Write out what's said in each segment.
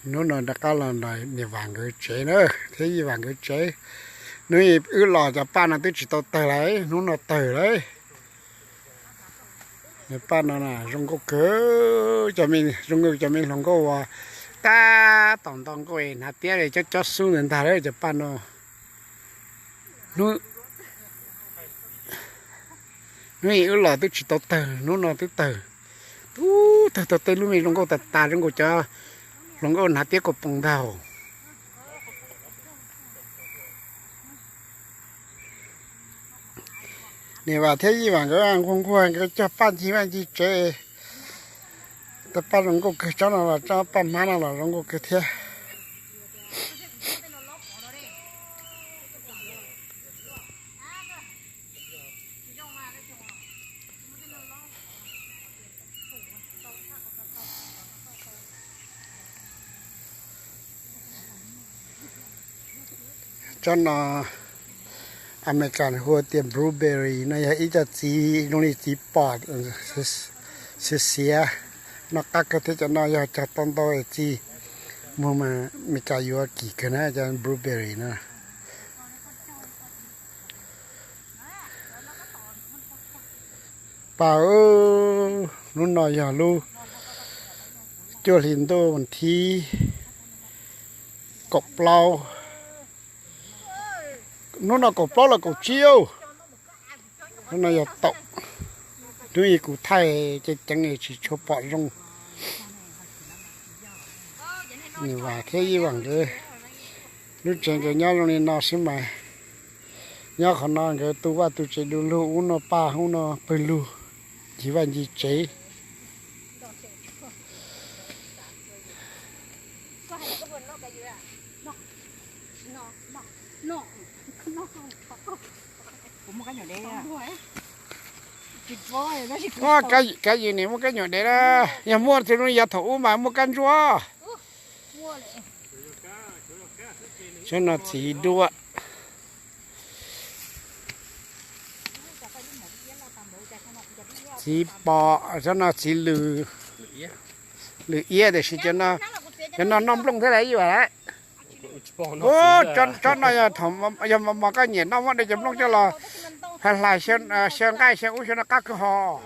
Hnub no rov qab los niam Vam nkawd tsev na, thiab Yij Vam nkawd tsev. Hnub wb los cov paj no twb tsis tau tawg lawm, hnub no tawg lawm. Paj no zoo nkauj kawg, zoo nkauj cov me hluas nkauj uas tab tom nto nkauj es hnav tiab li cob cob xub ntawd ntag lawm cov paj no. Hnub wb los twb tsis tau tawg, hnub no twb tawg. Ub, tawg tau tej lub me hluas nkauj tas tas, zoo nkauj cov hluas nkauj hnav tiab kuj poob ntag. Niam Vam thiab Yij Vam nkawd nquag nquag nkawd cog paj ncig vaj ncig tsev. Tau paj zoo nkauj kawg, tsob no los tsob paj hmab no los zoo nkauj kawg thiab. Tsob no Amelikas hu tias blueberry no yog ib co txiv zoo li txiv pom xiav xiav, noj qab kawg thiab. Cov no yog cog tau ntau txiv muag mas Amelikas yuav kim kawg na, cov blueberry no. Paj, hnub no yog lub cuaj hli ntuj thib kaum plaub, hnub no kaum plaub los kaum tsib. Hnub no yog taum, hnub ib kuv thaij ceev ceev tsis tshua pom zoo. Niam Vam thiab Yij Vam nkawd lub tsev nkawd nyob zoo li no xwb mas, nyob qhov no nkawd tu vaj tu tsev du lug, ub noj paj ub noj pawg lug, ncig vaj ncig tsev. Kab yws nim muaj kab nyuam dev na, yog muaj tsis zoo li yav thaum ub mas muaj kab ntsuab. Tsob no txiv duab, txiv pom, tsob no txiv lwm, lwm iab, tiam sis cov no noj nplooj thiab lawm ib yam lawm. Tsob no yog mos mos koj nyiam noj muab de cov nplooj coj los hlais hlais xyaw nqaij xyaw ub xyaw no qab kawg hos.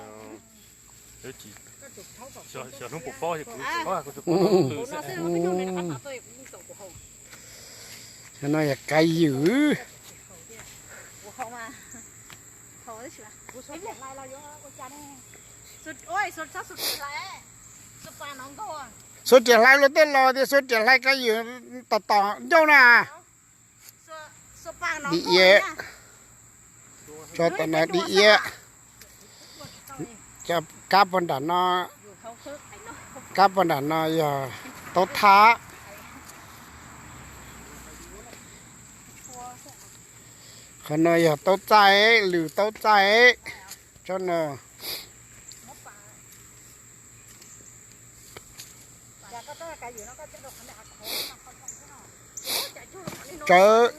Cov no yog kab ywm. Xuas riam hlais luag tej laus tias xuas riam hlais kab ywm tom tom ncauj na. Dim iab, tso tom no dim iab. Kab puag nram no, kab puag nram no yog taub thab. Qhov no yog taub txaij, lwm taub txaij. Tsob no tsawb.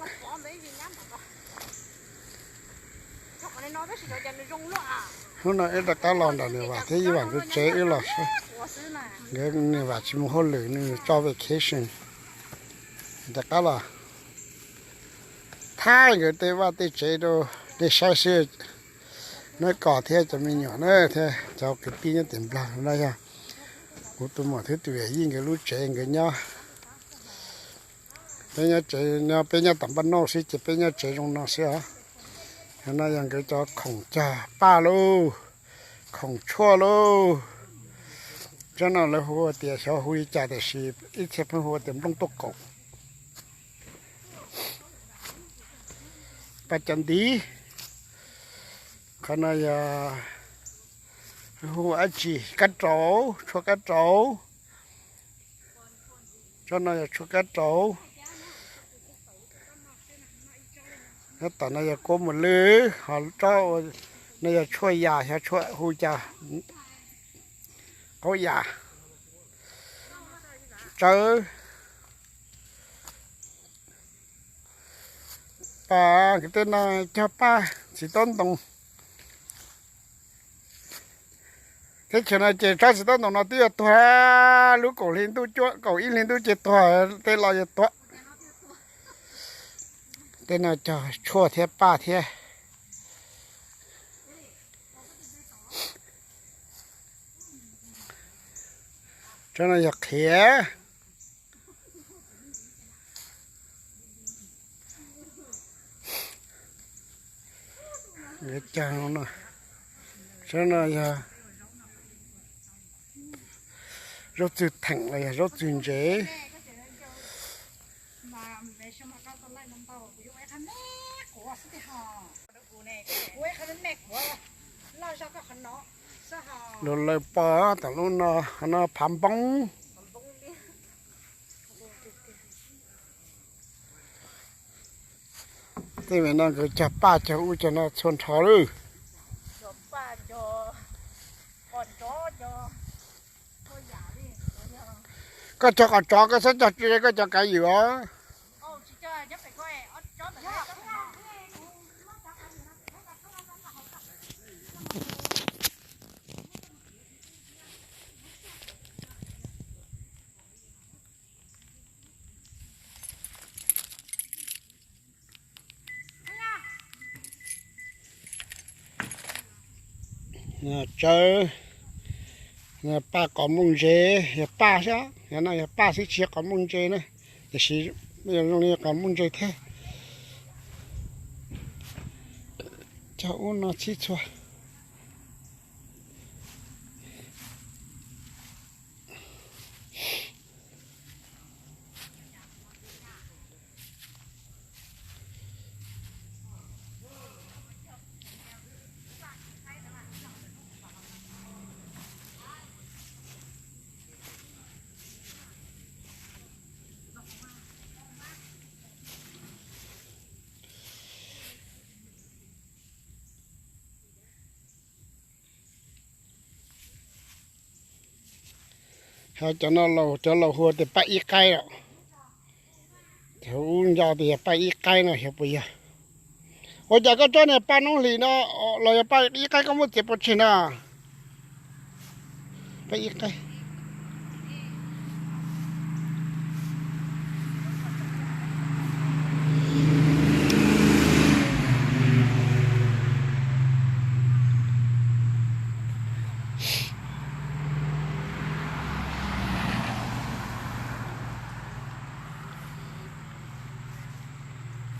Hnub no wb rov qab los nram niam Vam thiab Yij Vam nkawd tsev, wb los saib nkawd, niam Vam tsis mus hauj lwm, nws tso vacation. Rov qab los thaij nkawd tej vaj tej tsev rau nej saib xwb. Neb kom thiab cov me nyuam na thiab cov kwv tij nyob tim Nplog no yog kuv tus muam thiab tus yawm yij nkawd lub tsev nkawd nyob. Peb nyob tsev, peb nyob tom npaj nauj xwb ces peb nyob tsev zoo no xwb os. Yog no yog nkawd cov khoom cog paj lauj, khoom tshuaj lauj. Tsob no lawv hu tias xyov hu li cas tiam sis ib txhia pheej hu tias nplooj tuaj kaum. Paj cov ntiv. Qhov no yog hu dab tsi, kab rauv, tshuaj kab rauv. Tsob no yog tshuaj kab rauv. Nyob tom no yog kuab mus lwj, ho tsob no yog tshuaj yas, xyov tshuaj hu cas, qaub yas, tsawb. Paj nkawd tej no cog paj txiv taub ntoos. Teb chaws no ces tsob txiv taub ntoos no twb yuav tuag, lub kaum hli ntuj cuaj kaum ib hli ntuj ces tuag, tej los yuav tuag. Tej no cog tshuaj thiab paj thiab. Tsob no yog qhiav. Cog no, tsob no yog zaub txwg theem los yog zaub txwg ntsev. Lus lawv pom tom lub no, no phav npoob. Tej me no nkawd cog paj cog ub cog no txhua nrho lawm. Koj cog qos tsov, koj txhob cog tsi, koj cog kav ywm os. Tsawb, paj qos muj ntse, yog paj xwb, no yog paj xwb tsis yog qos muj ntse na, tiam sis zoo li qos muj ntse thiab. Cog ub no txhib txhua. Ho cov no cov laus hu tias paj ib qaib los, cov ub nco tias yog paj ib qaib no xyov puas yog. Ua cas koj tsob niag paj noob hlis no los yog paj ib qaib, koj muab txiav pov tseg na? Paj ib qaib.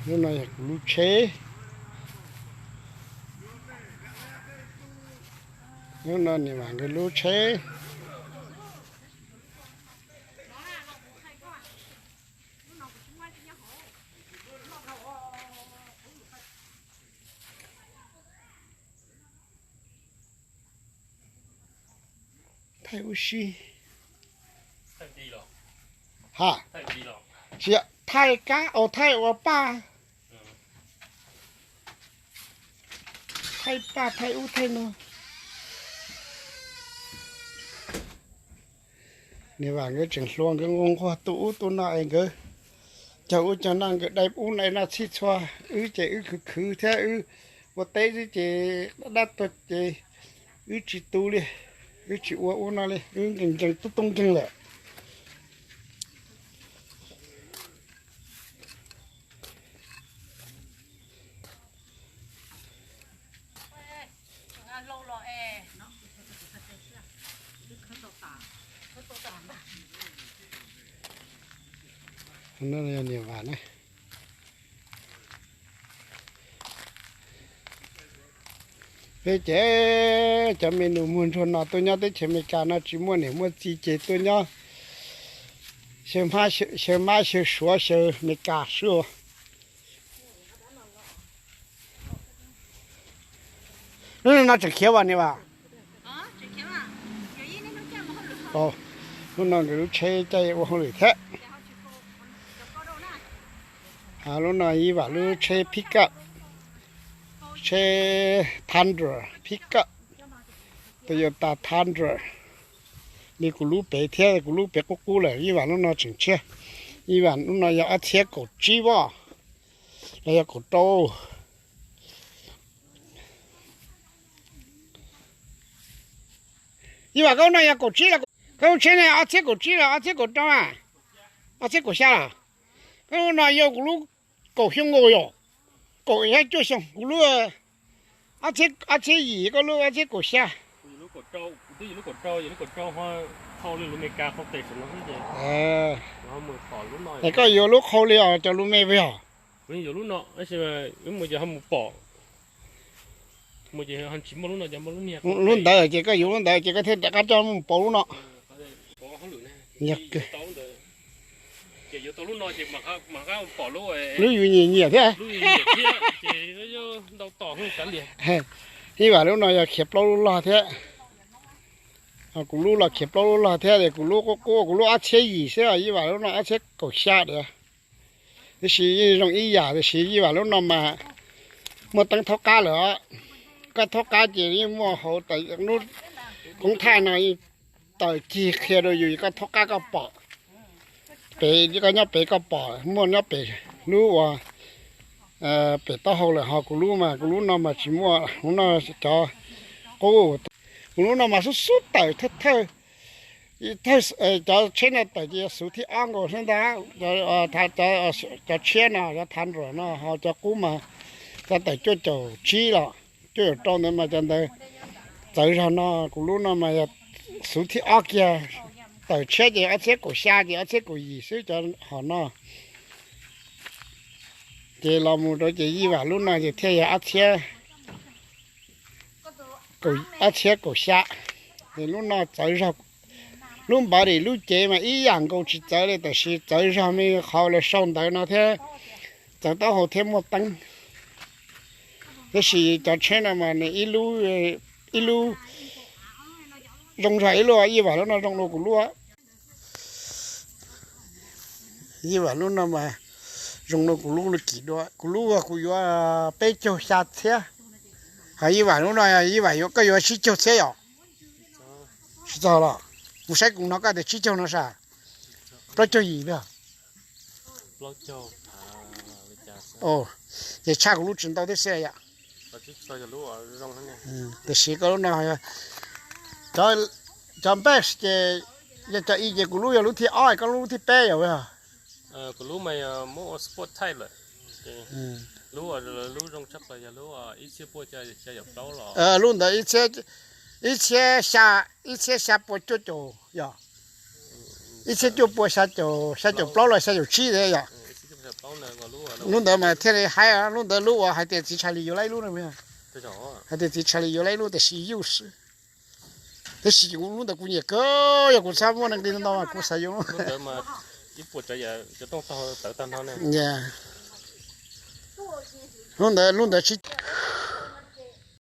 Hnub no yog kuv lub tsheb. Hnub no niam Vam nkawd lub tsheb. Thaij ub si. Ha, tsis yog thaij kab, thaij ua paj. Thaij paj thaij ub thaij no. Niam Vam nkawd tseem hluas, nkawd nquag nquag tu ub tu no es nkawd cog ub cog no, nkawd dai ub dai no txhij txhua. Wb ces wb khwv khwv thiab wb ua teb xwb ces dab dab tuag ces wb tsis tu li, wb tsis ua ub no li, wb nkees nkees tub tub nkeeg lawm. Niam Vam na. Peb ces cov me nus muag ntsuag no tuaj nyob teb chaws Amelikas no tsis muaj niam muaj txiv ces tuaj nyob xyaw mab xyaw suav xyaw Amelikas xwb. Lub no tseem khiav as niam Vam? Lub no nkawd lub tsheb caij ua hauj lwm thiab. Lub no Yij Vam lub tsheb pickup, tsheb Tundra pickup, Toyota Tundra. Li kuv lub pem thiab, kuv lub pem qub qub lawm, Yij Vam lub no tseem tshiab. Yij Vam lub no yog ob txhiab kaum tsib voj, los yog kaum rau. Ib vas koj lub no yog kaum tsib los, koj lub tsheb ne ob txhiab kaum tsib los ob txhiab kaum rau a, ob txhiab kaum xya los? Koj lub no yog kuv lub kaum xyoo nkaus yom, kaum xya cuaj xyoo. Kuv lub ob txhiab, ob txhiab yim, koj lub ob txhiab kaum xya. Es koj yuav lub qhau li os cov lus me puas yog? Lub ntawd ces koj yuav lub ntawd ces koj thiaj rov qab coj mus pauv lub no. Yog, lub yus nyiam nyiam thiab. Ib vas lub no yog khiav plaub lub log thiab. Kuv lub los khiav plaub lub log thiab es kuv lub qub qub, kuv lub ob txhiab yim xwb, ib vas lub no ob txhiab kaum xya diam. Tab sis yeej zoo ib yam, tiam sis ib vas lub no mas muaj teeb thaub qab lawm os. Koj thaub qab ces yeej muaj hauv lub koob thaij no yeej taws cig qhia rau yus, koj thaub qab koj pom. Pem koj nyob pem koj pom muaj nyob pem lub uas pem taub hau lawm, ho kuv lub mas kuv lub no mas tsis muaj, kuv no cov qub. Kuv lub no mas xub xub tawm thawj thawj, cov tsheb no tawm ces yog xuv thib ob nkaus xwb ntag. Cov tshiab no, cov thav nruam no, ho cov qub mas cov tawm cuaj caum tsib los cuaj caum rau ntawd mas cov ntawd txawv zog no. Kuv lub no mas yog xuv thib ob kiag, tawm tshiab ces ob txhiab kaum xya ces ob txhiab kaum yim xwb cov hom no. Ces los mus rau ces ib vas lub no ces thiaj yog ob txhiab, ob txhiab kaum xya. Es lub no txawv zog, lub npav dim lub cev mas ib yam nkaus tsis txawv li, tab sis txawv zog me qhov lawv sau ntawv no thiab, txawv taub hau thiab muaj teeb. Tab sis cov tsheb no mas nws ib lub, ib lub zoo zog ib lub, ib vas lub no zoo dua kuv lub. Ib vas lub no mas zoo dua kuv lub, lub kim dua kuv lub, kuv yuav peb caug xya txhiab. Ho ib vas lub no, ib vas yuav, koj yuav tsib caug txhiab yom? Tsis txog los? Kuv saib kuv no koj tias tsib caug no sas? Plaub caug yim los? Ces tshaj kuv lub tsis ntau tib si yom. Tiam sis koj lub no, cov npej ces yog cov i ces kuv lub yog lub thib ob, koj lub lub thib peb yom? Lub ntawd ib txhiab xya, ib txhiab xya pua cuaj caum yom? Ib txhiab cuaj pua xya caum, xya caum plaub los xya caum tsib yom? Lub ntawd mas thiaj li haib, lub ntawd lub uas hais tias txiv Tshas Lis yuav laib lub no. Hais tias txiv Tshas Lis yuav laib lub tiam sis yuj xwb. Tab sis kuv lub ntawd kuv nyiam kawg, yog kuv txhob muaj neeg li no mas kuv xav yuav. Lub ntawd lub ntawd